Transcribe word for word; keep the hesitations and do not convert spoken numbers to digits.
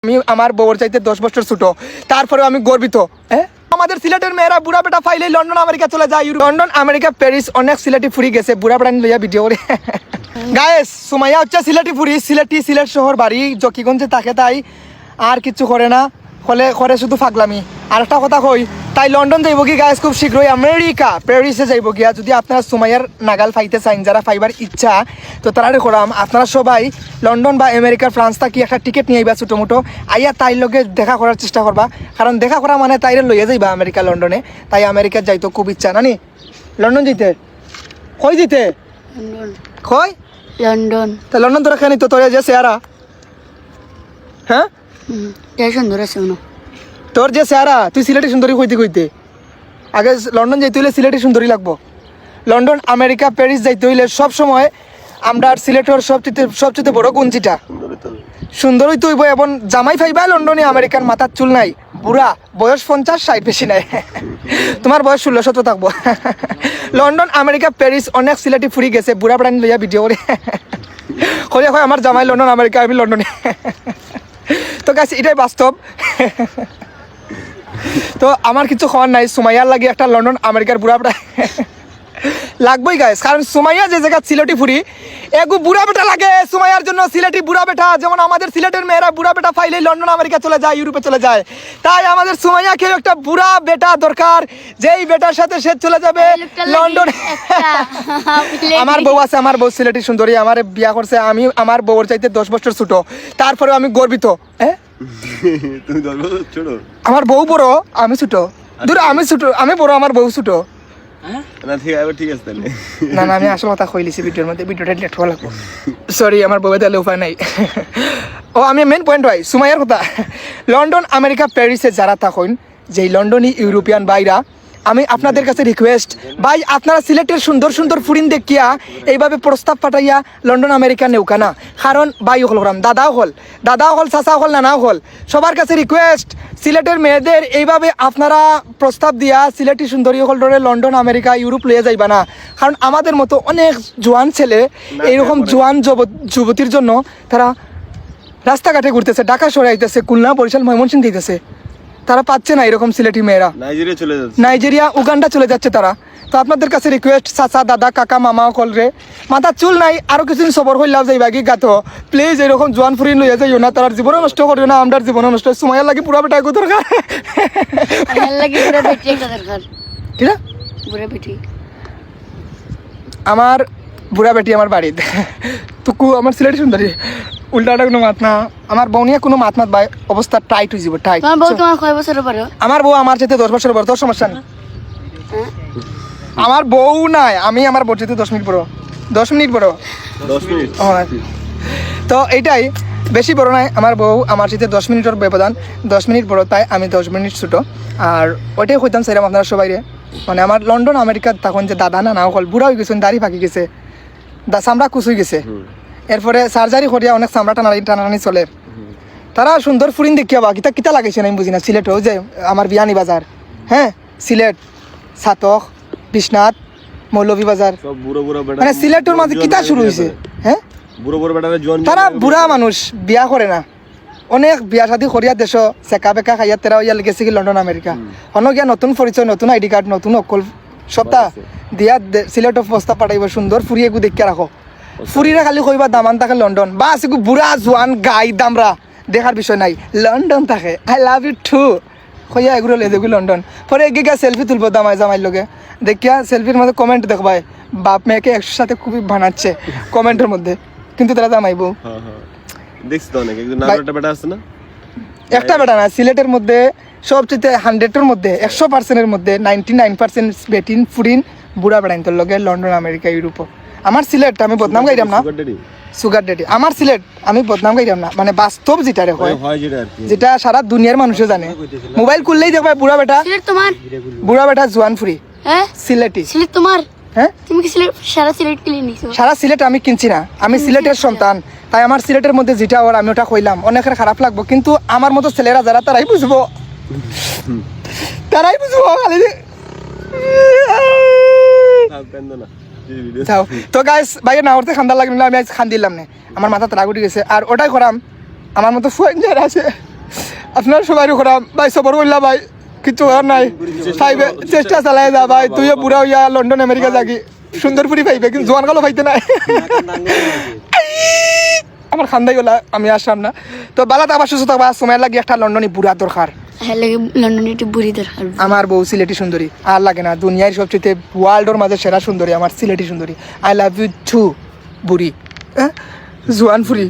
আমি আমার বউর চাইতে দশ বছর ছোট, তারপরেও আমি গর্বিত। হ্যাঁ, আমাদের সিলেটের মেয়েরা বুড়া বেটা পাইলেই লন্ডন আমেরিকা চলে যায়, ইউরোপ, লন্ডন আমেরিকা প্যারিস, অনেক সিলেটি ফুরি গেছে বুড়া বেটা লইয়া ভিডিও করে। গায়েস, সুমাইয়া হচ্ছে সিলেটি ফুরি, সিলেটি, সিলেট শহর বাড়ি, জকিগঞ্জে থাকে তাই, আর কিচ্ছু করে না, করে করে শুধু ফাগলামি। আর একটা কথা কই, তাই লন্ডন যাইবো কি গায়েস খুব শীঘ্রই আমেরিকা প্যারিসে যাইবো গিয়া। যদি আপনারা সুমাইয়ার নাগাল পাইতে চাইন, যারা পাইবার ইচ্ছা, তো তারারে করাম, আপনারা সবাই লন্ডন বা আমেরিকার ফ্রান্স থাকি একটা টিকিট নিয়া আইবা ছোটো মোটো, আইয়া তাইর লগে দেখা করার চেষ্টা করবা, কারণ দেখা করা মানে তাইরে লইয়া যাইবা আমেরিকা লন্ডনে। তাই আমেরিকা যাইতো খুব ইচ্ছা নানি, লন্ডন যাইতে। কই যাইতে? লন্ডন। কই? লন্ডন। তা লন্ডন তোরা কেন তো তোর যে চেহারা, হ্যাঁ? হুম, যে সুন্দর আছে উনো। তোর যে চেহারা, তুই সিলেটি সুন্দরী কইতে কইতে। আগে লন্ডন যাইতে হইলে সিলেটি সুন্দরী লাগবো। লন্ডন, আমেরিকা, প্যারিস যাইতে হইলে সব সময় আমরা সিলেটর সবচেয়ে, সবচেয়ে বড় গুণ যেটা, সুন্দরই তো হইবো, এবং জামাই পাইবা লন্ডনে, আমেরিকার মাথার চুল নাই, বুড়া, বয়স পঞ্চাশ, ষাট বেশি নাই। তোমার বয়স ষোলো সতেরো থাকবো। লন্ডন, আমেরিকা, প্যারিস, অনেক সিলেটি ফুরি গেছে বুড়া বেটা লইয়া ভিডিও করে। কইয়া কয়, "আমার জামাই লন্ডন, আমেরিকা, আমি লন্ডনে।" তো গাইস, এটাই বাস্তব। তো আমার কিছু কওয়ার নাই, সুমাইয়ার লাগি একটা লন্ডন আমেরিকার বুড়া বেটা লাগবোই গাইস, কারণ সুমাইয়া যে জায়গা সিলেটি ফুরি, এগু বুড়া বেটা লাগে সুমাইয়ার জন্য, সিলেটি বুড়া বেটা। যেমন আমাদের সিলেটের মেয়েরা বুড়া বেটা পাইলেই লন্ডন আমেরিকা চলে যায়, ইউরোপে চলে যায়, তাই আমাদের সুমাইয়াকেও একটা বুড়া বেটা দরকার, যেই বেটার সাথে সে চলে যাবে এই লোকটা লাগে লন্ডন। একটা। আমার বউ আছে, আমার বউ সিলেটি সুন্দরী, আমার বিয়া করছে, আমি আমার বউর চাইতে দশ বছর ছোট, তারপরেও আমি গর্বিত। হ্যাঁ, তুমি দশ বছর ছোট? আমার বউ বড়, আমি ছোট। দূর, আমি ছোট, আমি বড়, আমার বউ ছোট। না, ঠিক আছে, ঠিক আছে তাহলে। না, না, আমি আসল কথা কইলিছি ভিডিওর মধ্যে, ভিডিওটা ডিলিট করা লাগবো। সরি, আমার বউয়ে তাহলে উপায় নাই। ও, আমি মেইন পয়েন্ট ভাই, সুমাইয়ার কথা। লন্ডন, আমেরিকা, প্যারিসে যারা থাকইন, যেই লন্ডনি ইউরোপিয়ান ভাইরা, আমি আপনাদের কাছে রিকোয়েস্ট, ভাই, আপনারা সিলেটের সুন্দর সুন্দর ফুরিন দেখিয়া এইভাবে প্রস্তাব পাঠাইয়া লন্ডন আমেরিকা নেউকা না। কারণ ভাই অকল করাম, দাদা অকল, দাদা অকল, চাচা অকল, নানা অকল, সবার কাছে রিকোয়েস্ট, সিলেটের মেয়েদের এইভাবে আপনারা প্রস্তাব দিয়া সিলেটি সুন্দরী অকল ধরে লন্ডন, আমেরিকা, ইউরোপ লইয়া যাইবা না। কারণ আমাদের মতো অনেক জোয়ান ছেলে এইরকম জোয়ান যুব-, যুবতীর জন্য তারা রাস্তাঘাটে ঘুরতেছে, ঢাকা শহরে আইতেছে, খুলনা, বরিশাল, ময়মনসিংহ দিতেছে, তারা পাচ্ছে না এরকম সিলেটি মেয়েরা। নাইজেরিয়া চলে যাচ্ছে। নাইজেরিয়া, উগান্ডা চলে যাচ্ছে তারা। তো আপনাদের কাছে রিকোয়েস্ট, চাচা, দাদা, কাকা, মামা অকল রে, মাথার চুল নাই, আরো কিছুদিন সবর করিলাও যাইবা গি গাতো। প্লিজ, এরকম জোয়ান ফুরিন লইয়া যাইও না, তারার জীবনও নষ্ট করিও না, আমরার জীবনও নষ্ট। সুমাইয়ার লাগি পুরা বেটা এগু দরকার। আমার লাগি পুরা বেটি একটা দরকার। কিরা? পুরা বেটি। আমার বুড়া বেটি আমার বাড়িত। তুকু আমার সিলেটি সুন্দরী। উল্টা উল্টা কোনো মাত না। আমার বউনিয়া কোনো মাত মাত ভাই, অবস্থা টাইট হয়ে যাবো, টাইট। তোমার বউ তোমার কয় বছর পরে? আমার বউ আমার চাইতে দশ বছর বড়, তোর সমস্যা নেই। হ্যাঁ? আমার বউ নাই, আমি আমার বউর চাইতে দশ মিনিট বড়। দশ মিনিট বড়। দশ মিনিট? হয়। তো এইটাই, বেশি বড় নাই, আমার বউ আমার চাইতে দশ মিনিটের ব্যবধান, দশ মিনিট বড়, তাই আমি দশ মিনিট ছোট। আর ওইটাই কইতাম চাইলাম আপনারা সবাইরে, মানে আমার লন্ডন আমেরিকাত তখন যে দাদা নানা অকল বুড়া হয়ে গেছেন, দাড়ি পাকি গেছে, দা-, চামড়া কুচুই গেছে, হুম। এরপরে সার্জারি করিয়া অনেক চামড়া টানানি টানানি চলের। হুম। তারা সুন্দর ফুরিন দেখিয়া বা কিতা কিতা লাগাইছে না আমি বুঝি না। সিলেট ওই যে আমার বিয়ানীবাজার, হ্যাঁ, সিলেট, ছাতক, বিশ্বনাথ, মৌলভীবাজার, সব বুড়ো বুড়ো বেটা। মানে সিলেটর মাঝে কিতা শুরু হইছে? হ্যাঁ, বুড়ো বুড়ো বেটারা জোয়ান তারা বিয়া বুড়া করে। মানুষ বিয়া করে না, অনেক বিয়া শাদী করিয়া দেশো চেকা বেকা খাইয়া তেরা হইয়া গেছে কি লন্ডন আমেরিকা। হুম। হনো গিয়া নতুন পরিচয়, নতুন আইডি কার্ড, নতুন অকল সবটা বাস আছে। দিয়া দে-, সিলেটো প্রস্তাব পাঠাইবো, সুন্দর ফুরি এগু দেখিয়া রাখো। আচ্ছা। ফুরিরা খালি কইবা দামান থাকে লন্ডন, বাস এগু বুড়া জোয়ান গাই দামরা দেখার বিষয় নাই, লন্ডন থাকে, I love you too। কইয়া এগুলো লেজেগু লন্ডন। পরে এগিয়ে গিয়া সেলফি তুলবো দামাই জামাইর লগে। দেখিয়া সেলফির মধ্যে কমেন্ট দেখবায়, "বাপ মেয়েকে একসাথে খুবই বানাচ্ছে" কমেন্টের মধ্যে। কিন্তু তারা জামাইবো। হ্যাঁ, হ্যাঁ। দেখছি তো অনেক। একজন ভাই, নাটোর একটা বেটা আছে না? একটা বেটা না, সিলেটের মধ্যে সবচেয়ে হান্ড্রেডের মধ্যে, একশো পার্সেন্টের মধ্যে নাইনটি নাইন পার্সেন্ট বেটিন ফুরিন বুড়া বেটাইন্তর লগে লন্ডন, আমেরিকা, ইউরোপও। আমার সিলেট, আমি বদনাম গাইরাম না। Sugar daddy? Sugar daddy. আমার সিলেট, আমি বদনাম গাইরাম না। মানে বাস্তব যেটা রে হয়। হয় যেটা আর কি। যেটা সারা দুনিয়ার মানুষে জানে। মোবাইল খুললেই দেখবা বুড়া বেটা, সিলেট তোমার? বুড়া বেটা জোয়ান ফুরি। হ্যাঁ? সিলেটি। সিলেট তোমার? হ্যাঁ? তুমি কি সিলেট, সারা সিলেট কিনে নিছো? সারা সিলেট আমি কিনছি না। আমি তুমি সিলেটের কিনছো? সন্তান। তাই আমার সিলেটের মধ্যে যেটা ওর আমি ওটা কইলাম। অনেকের খারাপ লাগবো, কিন্তু আমার মতো ছেলেরা যারা তারাই বুঝবো। তারাই বুঝবো খালি। থাক, কান্দো না। এই ভিডিও যাও। তো গাইস, ভাই না করতে খান্দা লাগলো না, আমি আজ খান দিলাম না। আমার মাথাত রাগ উঠি গেছে। আর ওটাই করাম, আমার মতো ফোন যারা আছে, আপনার সবাই করাম ভাই, সবর করলা ভাই, কিচ্ছু করার নাই। পাইবে, চেষ্টা চালায় যা ভাই, তুইও বুড়া অইয়া লন্ডন আমেরিকা যাগি, সুন্দর ফুরি পাইবে, কিন্তু জোয়ান কালো পাইতে নাই। আমার খান্দাই ওলা, আমি আসলাম না। তো বালা থাকবা, সুস্থ থাকবা, সময় লাগি একটা লন্ডনি বুড়া দরকার। হ্যাঁ লাগে, লন্ডনে একটু বুড়ি দরকার। আমার বউ সিলেটি সুন্দরী আর লাগে না, দুনিয়ার সবচেয়ে ওয়ার্ল্ডর মাঝে সেরা সুন্দরী আমার সিলেটি সুন্দরী। আই লাভ ইউ টু বুড়ি, হ্যাঁ, জোয়ান ফুরি।